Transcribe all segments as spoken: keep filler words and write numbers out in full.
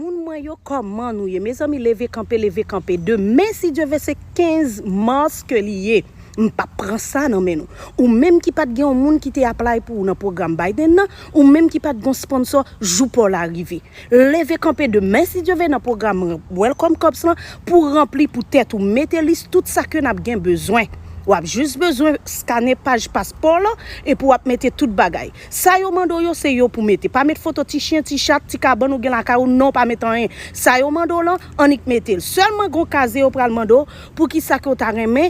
Moun mwen yo, kòman nou ye? Mezanmi, leve kanpe, leve kanpe. Demen, si Dye ve, se kenz mas ke li ye. M p ap pran sa nan men nou. Ou menm ki pa t gen yon moun ki te apply pou ou nan pwogram Biden nan, ou menm ki pa t gen yon sponsor, jou pa w la rive. Leve kanpe demen, si Dye ve, nan pwogram Welcome Corps lan, pou ranpli pou tèt ou. Mete lis tout sa ke n ap gen bezwen. W ap jis bezwen skane paj paspò w lan, epi w ap mete tout bagay. Sa yo mande w yo, se yo pou mete. Pa met foto ti chen, ti chat, ti kabann ou gen lakay ou, non, pa met anyen. Sa yo mande w lan, annik mete l. Sèlman gon kazye yo pral mande w, poukisa ke w ta renmen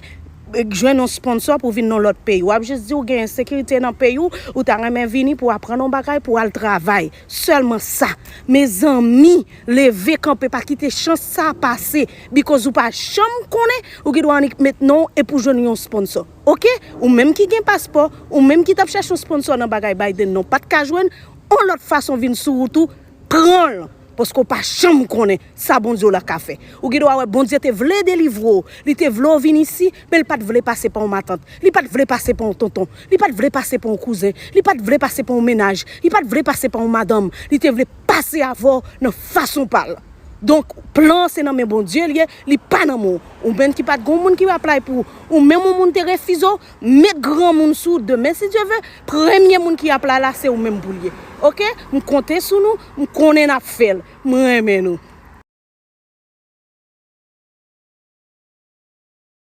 jwenn yon sponsor pou vin nan lòt peyi. W ap jis di w gen ensekirite nan peyi w, ou ta renmen vini pou aprann yon bagay, pou al travay. Sèlman sa. Mezanmi, leve kanpe, pa kite chans sa pase. Because ou pa janm konnen, ou gen dwa annik met non w e pou jwenn yon sponsor. Oke? Ou menm ki gen paspò, ou menm ki t ap chèche yon sponsor nan bagay Biden nan, ou pa t ka jwenn, yon lòt fason vin sou wout ou, pran l. Paske w pa janm konnen sa Bondye w la ka fè. Ou gen dwa wè Bondye te vle delivre w, li te vle w vin isi, men li pa t vle pase pa yon matant, li pa t vle pase pa yon tonton, li pa t vle pase pa yon kouzen, li pa t vle pase pa yon mennaj, li pa t vle pase pa yon madanm, li te vle pase avè w nan fason pa l. Donk, plan an se nan men Bondye l ye, li pa nan men w. Ou menm ki pa t gon moun ki apply pou ou, ou menm yon moun te refize w, met granmoun sou w demen, si Dye ve, premye moun ki apply la, se ou menm pou l ye. Oke? M konte sou nou, m konnen n ap fè l. M renmen nou.